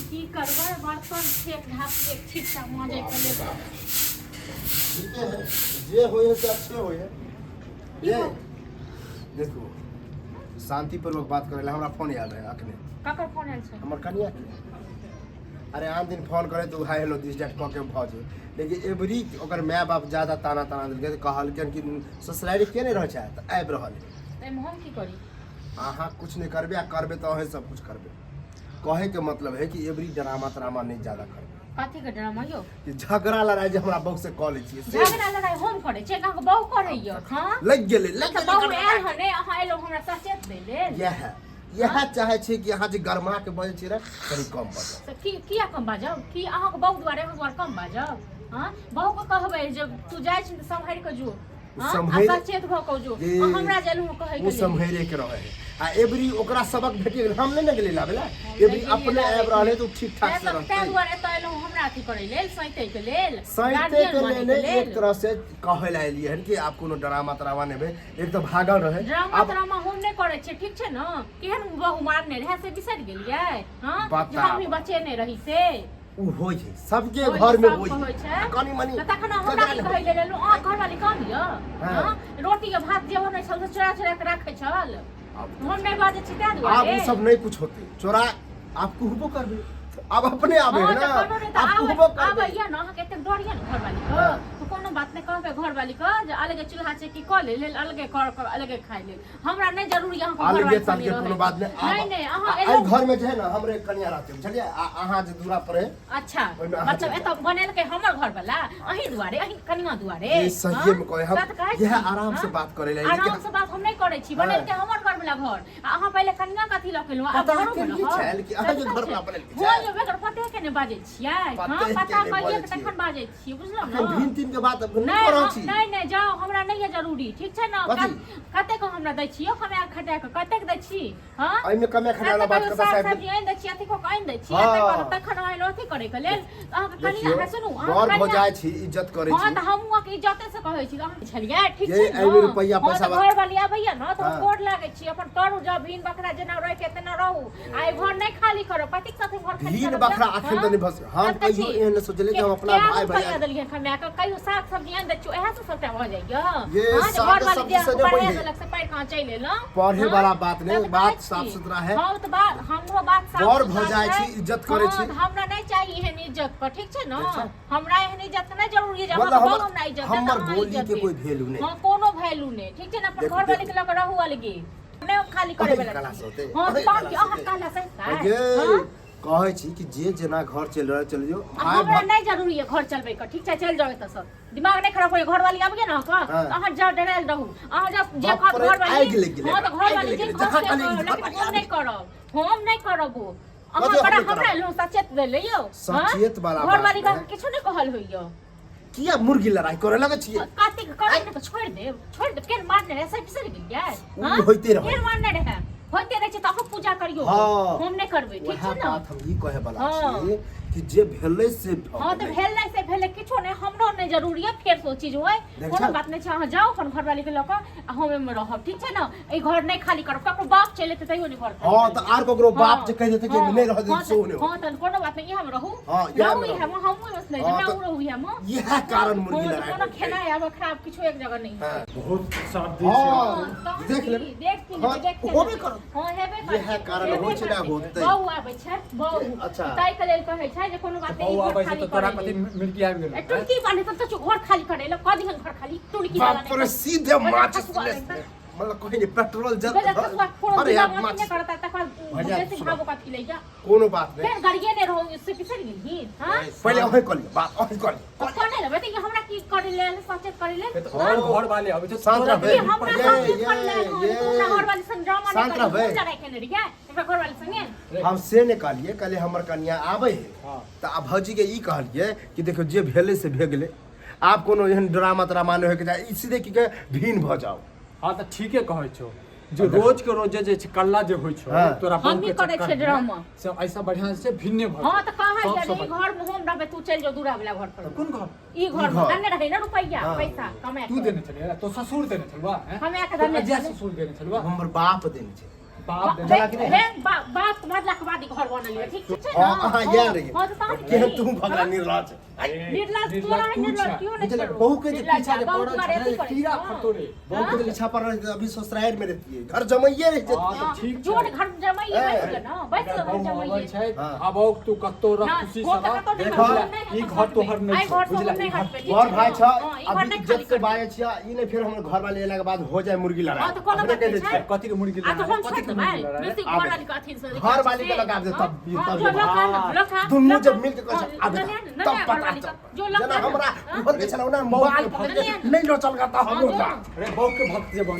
की करबै बर्तन छेक ढाक एक छिट्टा मांजै के लेल। ठीके है, जे होइ है से अच्छे होइ है। ये देखो, शांतिपूर्वक बात करे ला हमरा फोन आयल रहे अखने। ककर फोन आयल छै? हमर कनिया के। अरे आन दिन फोन करे तो हाय हेलो दिस that कऽ के भऽ जाय, लेकिन एवरी ओकर माय बाप ज्यादा ताना ताना देलकै तऽ कहलकै कि ससुरारि के नहि रहै छै तऽ आबि रहल है। एहिमे हम की करी? अहाँ कुछ नहि करबै, आ करबै तऽ अहें सब कुछ करबै। कहे के मतलब है कि एवरी ड्रामा त्रामा नहीं ज्यादा करबै। कथी के ड्रामा यौ? कि झगड़ा लड़ाई जे हमरा बहू से कऽ लै छियै से। झगड़ा लड़ाई हम करै छियै, अहाँके बहू करैया? हँ, लागि गेलै, लागि तऽ गेलै। बहू गड़बड़ा आयल हन ने, अहाँ एलहुँ हमरा सचेत दै लेल। इएह इएह चाहै छी कि अहाँ जे गरमा के बजै छियै ने, कनि कम बजब। तऽ की किया कम बाजब? की अहाँके बहू दुआरे अहाँ दुआरे कम बाजब? हँ, बहूके कहबै जे तू जाइ छी तऽ सम्हारि कऽ जो, हँ? आ सचेत भऽ कऽ जो। जे आ हमरा जे एलहुँ कहै ओ के लेल। सम्हरे के रहै है, आ एबरी ओकरा सबक भेट गेल। हम नहि ने गेलियै लाबै ला। एबरी नहि गेलियै अपने लाबै आबि रहल है तऽ ओ ठीक ठाक तें से तऽ रहतै। तें दुआरे एतऽ एलहुँ हमरा अथी करै लेल, सैतै के लेल, सैते गार्जियन के बनै लेल के नहि, लेल। एक तरह से कहै लए एलियै हन कि आब कोनो ड्रामा त्रामा नहि भेल। एक तऽ भागल रहै। ड्रामा आब त्रामा हम नहि करै छियै, ठीक छै ने? केहन बहु मारने रहै से बिसरि गेलियै? हँ, जे बताब। हमही बचेने रही से। ओ होइ छै सबके होइ घर में सबके होइ होइ छै। आ कनि मनि तऽ तखन हमरा झगड़ा की नहि कहै लेल एलहुँ? अहाँ घरवाली कम यऽ? हाँ। हँ, रोटी के भात जे बनै छल से चोरा चोरा के राखै छल। आब हम नहि बाजै छी ताहि आब दुआरे। ओ सब नहीं कुछ होते। चोरा आप कहबो करबे, आब अपने आबे है हाँ, ना। तऽ कोनो नहि, तऽ आप आबै कहबो करबे। आबैया ने, अहाँके एतेक डर यऽ ने घरवाली के, हाँ। तऽ कोनो बात नहि, कहबै घरवाली के जे अलगे चूल्हा चेकी कऽ ले लेल, अलगे कर कर अलगे खाइ लेल। हमरा नहि जरूरी अहाँके अलगे घरवाली संगे तलगे कोनो रहै। बात नहीं। आब नहि नहि, अहाँ एहि एलहुँ घर में जे है ना हमरे कनिया रहते, बुझलियै? आ अहाँ जे दूरा पर है अच्छा, ओहिमे अहाँ मतलब चलि एतऽ बनेलकै हमर घर वाला अहीं दुआरे, अहीं कनिया दुआरे? ये सहिए हाँ? में कहे हम सत कहै यह छी, आराम से हाँ? बात करे ला। आराम से बात हम नहि करै छी। हाँ। बनेलकै हमर घर वाला घर, आ अहाँ पहिले कनिया कथी लऽ के एलहुँ, आब पता घरो के वाला की घर? छल कि अहाँके सत घर कहै वाला छी। बनेलकै हो छल? यौ, एकर पते के नहि बाजै छियै? हाँ, पते के पता नहि कहियै बाजै के छियै। तखन बाजै छियै, बुझलहुँ अखन ने? भिन तीन के बात नहि नहि कऽ रहल हम- छी। नहि नहि, जाउ, हमरा नहि यऽ जरूरी, ठीक छै ने? कथी? कतेक हमरा दै छी यौ कमाए खटाए कऽ? कतेक दै छी? हँ, एहिमे कमे खटाए वाला बात कहियो कतऽ साग साहब? सब्जी आनि दै छी, अथी कऽ कऽ आनि दै छी, हाँ। तकर बाद तखन आनि अथी करै के लेल अहाँके कनिया देखियौ, है, सुनू, अहाँके बड़ कनिया- भौजाइ छी, इज्जत करै हाँ छी। तऽ हमहूँ अहाँके इज्जते से कहै छी, अहाँ छलियै, ठीक ये छै ने? एहिमे रुपैआ हाँ, पैसा तऽ बा- घरवाली आबैया ने तऽ हम हाँ। गोर लागै छी, अपन करू जाउ, भिन बकरा जेना रहै के तेना रहू, आ ई घर नहि खाली करब। कथी साथे घर खाली भिन करब? बकरा अखन तऽ नहि भऽ सकै। हम तब तऽ कहियो छी। एहन नहि सोचलियै कि हम अपना कए भाय रुपैआ भैया देलियै कमाए कऽ? कहियो साग सब्जी आनि दै छियै, उएह से सबटा भऽ जाइया? ये हाँ, जे साग घरवाली सब्जी जे से नहि पढ़ा होइ है। देलक से पढ़ि कऽ अहाँ चलि एलहुँ। पढ़े हाँ? वाला बात नहीं, तब तऽ बात कहै साफ छी। सुथरा है। हाँ, तऽ बात हमरो बात साफ बड़ सुथरा भौजाइ छै। छी, इज्जत करै हाँ, छी। तऽ हमरा नहि चाही एहन इज्जत पर, ठीक छै ने? अच्छा। हमरा एहन इज्जत के नहि जरूरी है जे मतलब अहाँके हमर बहु हमरा इज्जत देत, हमर अहाँ बोली इज्जत के देब। कोई वैल्यू नहीं। हाँ, कोनो वैल्यू नहीं, ठीक छै ने? अपन देखू, घरवाली के देखू। लऽ कऽ रहू अलगे, नहि हम खाली करे अहीं वाला कला छी। से होतै, हाँ, अहीं तहन कला की से अहाँ होतै। कहला से हेतै? गे हाँ? कहै छी कि जे जेना घर चलि रहल चलि जो आ भाय हमरा भा नहि जरूरी है घर चलबै के, ठीक छै? चलि जाउ एतऽ से, दिमाग नहि खराब होइए। घरवाली आबिये ने अहाँके हाँ। तऽ अहाँ जाउ, डरायल रहू अहाँ, जब जे बाप कहत रे, घरवाली। आगि लागि गेलै हाँ, तऽ एकरा, आगि घरवाली लागि जे गेलै। कहत जहाँ से कहलियै करब, लेकिन घरवाली हम नहि करब, हम नहि करब। ओ अहाँ कथी हम बड़ा नहि हमरा करब? एलहुँ सचेत भेलै यौ। हाँ? सचेत वाला बात घरवाली के नहि। किछु नहि कहल होइए। किया मुर्गी लड़ाई करे लगे छियै? कथी करे ने तऽ छोड़ि देब, छोड़ि देब। केहन मारने रहै से बिसरि गेलियै? उ हाँ? होइते रहै। केहन मारने रहै, होइते रहै छै तऽ अहाँ पूजा करियौ, हाँ। हम नहि करबै, ठीक वएह छै ने? बात हम ई कहे वाला हाँ। छी कि जे भेलै से भऽ हाँ, तऽ गेलै। भेलै से भेलै, किछो नहि, हमरो नहि जरूरी है फेर से ओ चीज होय। देख कोनो छल। बात नहि छै, अहाँ जाउ अपन घरवाली के लऽ कऽ आ हम एहिमे रहब, ठीक छै ने? एहि घर नहि खाली करब, ककरो बाप चलि एतै तैयो नहि घर खाली हाँ, तऽ करबै। आर ककरो बाप हाँ, जे कहि देतै कि हाँ, नहि रहऽ देतै हाँ, सेहो नहि हाँ, तऽ कोनो बात नहि, इएह मे रहू। हाँ, इएह रहू मे इएह मे, हमहूँ एहिमे नहि हाँ, जायब, तऽ रहू इएह मे। इएह कारण मुर्गी हाँ, तऽ लड़ाई कोनो होइ छै। खेनाइ आब खराब किछो एक जगह नहि हाँ। हेतै। बहुत साथ दै छै। हाँ, तहन देख की, लेबै। देखथिन, हाँ, देखते होबे लेबै। करत। हाँ, हेबे करतै। इएह कारण हेबे होइ छै ने करतै। होतै। बहू आबै छै, बहू। अच्छा। ताहि के लेल कहै छै जे कोनो बात नहि, बौआ ई घर आबै छै खाली तऽ तोरा करै कथी लेल। मिर्गी आबि गेलौ? ए, टुनकी बान्हे तब तऽ घर खाली करै लए कऽ दिहन घर खाली, टुनकी वाला बाप नहि रे, कर। सीधे बजा माचिस खसुआ ले लगतै। मतलब कहीं नहीं पेट्रोल जल बजा खसुआ फोड़ो अरे यार दिमाग अथी नहि माचिस करता तकर भैया, बेसी सुनो। भागो कथी लैया। कोनो बात नहीं। फेर गाड़िए नहि रहौ से बिसरि गेलही? हाँ, पहिले अहीं कऽ लिअ बात, अहीं कऽ लिअ। कोने लेबै तऽ ई हमरा की करै लेल सचेत करै लेल? तऽ घर घर वाले आबै छै शांत तोरा रहबै। ई हमरा ये, सचेत ये, करै लेल? हाँ, ये। तू हमरा घरवाली संग ड्रामा नहि शांत करी। रहबै। हम लड़ाइ केने रहियै एकरा घरवाली संगे? हम से नहि कहलियै, कहलियै हमर कनिया आबै है। हाँ। तऽ आब भौजीके ई कहलियै कि देखियौ, जे भेलै से भे गेलै, आब कोनो एहन ड्रामा त्रामा नहि होइके चाही, ई सीधे की कहे भिन्न भऽ जाउ। हाँ, तऽ ठीके कहै छौ जे रोज के रोज जे छै कल्ला जे होइ छौ हाँ। तोरा बहू हमही के करै चक्कर छियै में, ड्रामा। से ऐसा बढ़िया से भिन्ने भऽ हाँ, तऽ कहै सब छै सब जे ई घर मे हम रहबै, तू चलि जो दूरा वाला घर पर। कोन घर? ई घर मे घर। देने रहै ने रुपैआ हाँ। पैसा कमाए तू कऽ। देने छलियै तो ससुर देने छलुआ हैं? हम एक तो देने अजय छलियै। ससुर देने छलुआ। हमर बाप देने छै। बाप देने चला कि नहि? हे बाप मरला के बाद ई घर बनल है, ठीक छै हाँ ना? अहाँ यार रही हाँ, तऽ तहन केहन की? तू भगला निर्लज निर्लज तोरा है, निर्लज केओ नहि बुझलक, छौ। बहू के जे निर्लज पीछा जे बहू पड़ल दुआरे छै, अथी करै कीड़ा छै। फटो रे। बहू के जे पीछा पड़ल रहै, अभी ससुराल में रहती घर जमैये रह हाँ, जेती तऽ ठीक जोर छै। घर जमाइए बैस के ना, बैस के घर बहू जमाइए। अबै छै, हाँ। आब आउ तू कतौ रह ना, खुशी घर से तऽ रह। कतौ नहि देखो, हटबै, नहि ई हटबै। घर तोहर नहि आइ छौ, घर से हम बुझला, नहि ई घर हटबै, ठीक बड़ छै भाई ना? छ हाँ, ई घर अभी नहि इज्जत खाली से करबै। बाजै छियै ई नहि फेर हमर घर वाले एला के बाद हो जाए मुर्गी लड़ाई हाँ, तऽ कोनो अपने बात कहि नहि दै छै। छियै। कथी के मुर्गी आ तऽ लड़ाई? हम कथी छोड़ि के देबै, मुर्गी लड़ाई? बेसी आबे। घर वाली के अथी से घर वाली के लगा दे तब हाँ, तब जो लगा ना, लगा, दुनू लगा। जब मिल के कहै छै हाँ, आबे ननिया, तब ननिया पता घर वाली चल के, जो लगा जेना ना, हमरा हाँ? घर के छलौ ना मोबाइल ननिया, नहीं लचल करता हाँ, हमरो जो का अरे बहू के भक्त जे बनी।